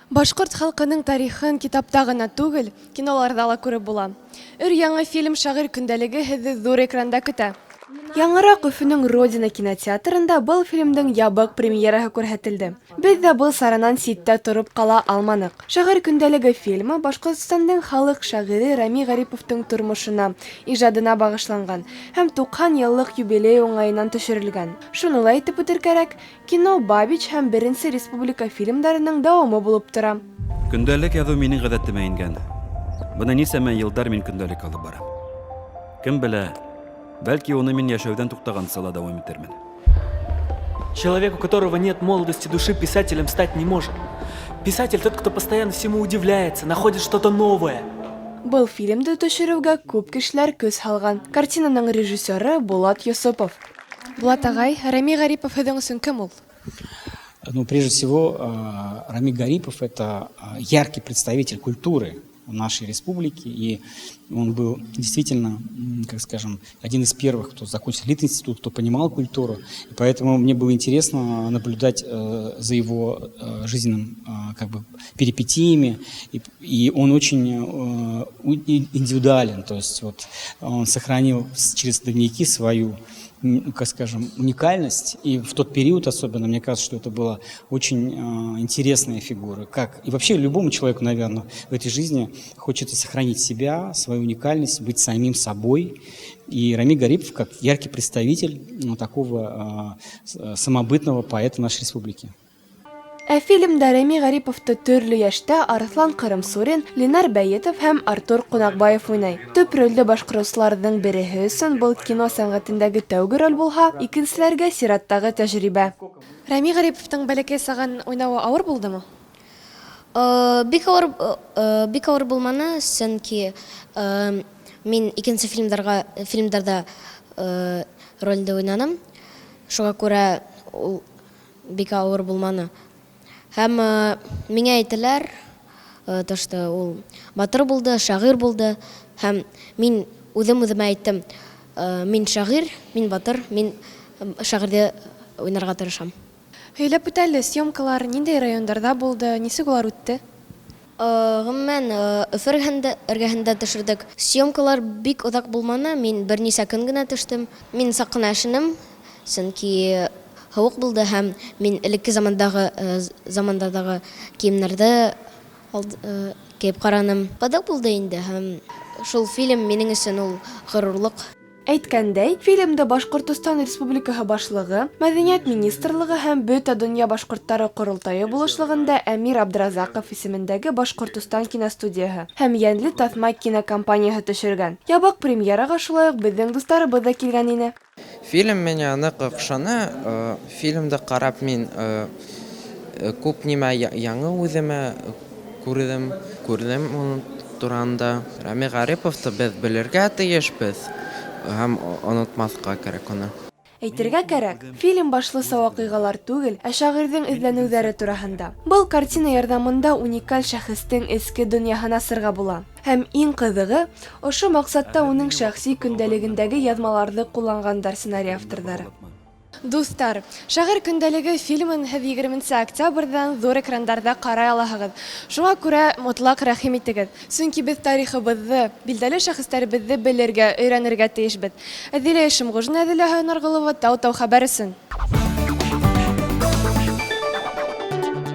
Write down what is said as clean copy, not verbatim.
Башҡорт халҡының тарихын китапта ғына түгел, киноларҙа ла күреп була. Өр-яңы фильм Шағир көндәлеге һеҙҙе ҙур экранда көтә. Яңыраҡ Өфөнөң Родина кинотеатрында был фильмдың ябыҡ премьераһы күрһәтелде. Беҙ ҙә был саранан ситтә тороп ҡала алманыҡ. Шағир көндәлеге фильмы Башҡортостандың халыҡ шағире Рами Ғариповтың тормошона, ижадына бағышланған һәм 90 йыллыҡ юбилей уңайынан төшөрөлгән. Шуны ла әйтеп үтер кәрәк, кино Бабич һәм Беренсе республика фильмдарының дауамы булып тора. Көндәлек яҙыу минең ғәҙәтемә ингән. Бына нисәмә йылдар мин көндәлек алып барам. Кем белә, бәлки уны мин йәшәүҙән туҡтағансы ла дауам итермен. Человек, у которого нет молодости души, писателем стать не может. Писатель тот, кто постоянно всему удивляется, находит что-то новое. Был фильмды төшөрөүгә күп кешеләр көс һалған. Картинаның режиссеры Булат Йосопов. Булат ағай, Рами Ғарипов һеҙҙең өсөн кем ул? Ну, прежде всего, Рами Гарипов – это яркий представитель культуры нашей республики, и он был действительно, как скажем, один из первых, кто закончил Литинститут, кто понимал культуру, и поэтому мне было интересно наблюдать за его жизненным как бы перипетиями, и он очень индивидуален, то есть вот он сохранил через дневники свою, как скажем, уникальность. И в тот период особенно, мне кажется, что это была очень интересная фигура. Как и вообще любому человеку, наверное, в этой жизни хочется сохранить себя, свою уникальность, быть самим собой. И Рами Гарипов как яркий представитель, ну, такого самобытного поэта нашей республики. Ә фильмда Рәми Ғариповты төрлө йәштә Арыҫлан Ҡырымсурин, Ленар Бәйетов һәм Артур Ҡунаҡбаев уйнай. Төп ролде башҡарыусыларҙың береһе өсөн был кино сәнғәтендәге тәүге роль булһа, икенселәргә сираттағы тәжрибә. Рәми Ғариповтың бәләкәй сағын уйнауы ауыр булдымы? Бик ауыр булманы, сөнки мин икенсе фильмдарҙа ролде уйнаным. Шуға күрә ул бик ауыр булманы. Һәм миңа әйтәләр, то, что ул батыр булды, шағир булды. Һәм мин үҙем үҙемә әйттем, мин шағир, мин батыр, мин шағирҙы уйнарға тырышам. Һөйләп үт әле, съемкалар ниндәй райондарҙа булды, нисек улар үтте? Ғөмүмән, Өфө эргәһендә төшөрҙөк. Съемкалар бик оҙаҡ булманы, мин бер нисә көн генә төштөм. Мин саҡ ҡына өшөнөм, сөнки һыуыҡ булды һәм мин элекке замандарҙағы кейемдәрҙе кейеп ҡараным. Ҡыҙыҡ булды инде һәм шул фильм минең өсөн ул ғорурлыҡ. Әйткәндәй, фильмды Башҡортостан Республикаһы Башлығы, Мәҙәниәт министрлығы һәм Бөтә донъя башҡорттары ҡоролтайы булышлығында Әмир Абдразаҡов исемендәге Башҡортостан киностудияһы һәм Йәнле таҫма кинокомпанияһы төшөргән. Ябыҡ премьераға шулай уҡ беҙҙең дуҫтарыбыҙ ҙа килгән ине. Фильм миңә ныҡ оҡшаны. Фильмды ҡарап мин күп нимә яңы үҙемә күрҙем уның турында. Рами Ғариповты беҙ белергә тейешбеҙ һәм онотмаҫҡа кәрәк уны. Әйтергә кәрәк, фильм башлыса ваҡиғалар түгел, ә шағирҙың эҙләнеүҙәре тураһында. Был картина ярҙамында уникаль шәхестең эске донъяһын асырға була. Һәм иң ҡыҙығы, ошо маҡсатта уның шәхси көндәлегендәге яҙмаларҙы ҡулланғандар сценарий авторҙары. Дуҫтар, Шағир көндәлеге фильмын һеҙ 20 октябрҙән ҙур экрандарҙа ҡарай алаһығыҙ. Шуңа күрә мотлаҡ рәхим итегеҙ. Сөнки беҙ тарихыбыҙҙы, билдәле шәхестәребеҙҙе белергә, өйрәнергә тейешбеҙ. Әҙилә Ишемғужина, Әҙилә Һайнарғолова, Тау-Тау хәбәр өсөн.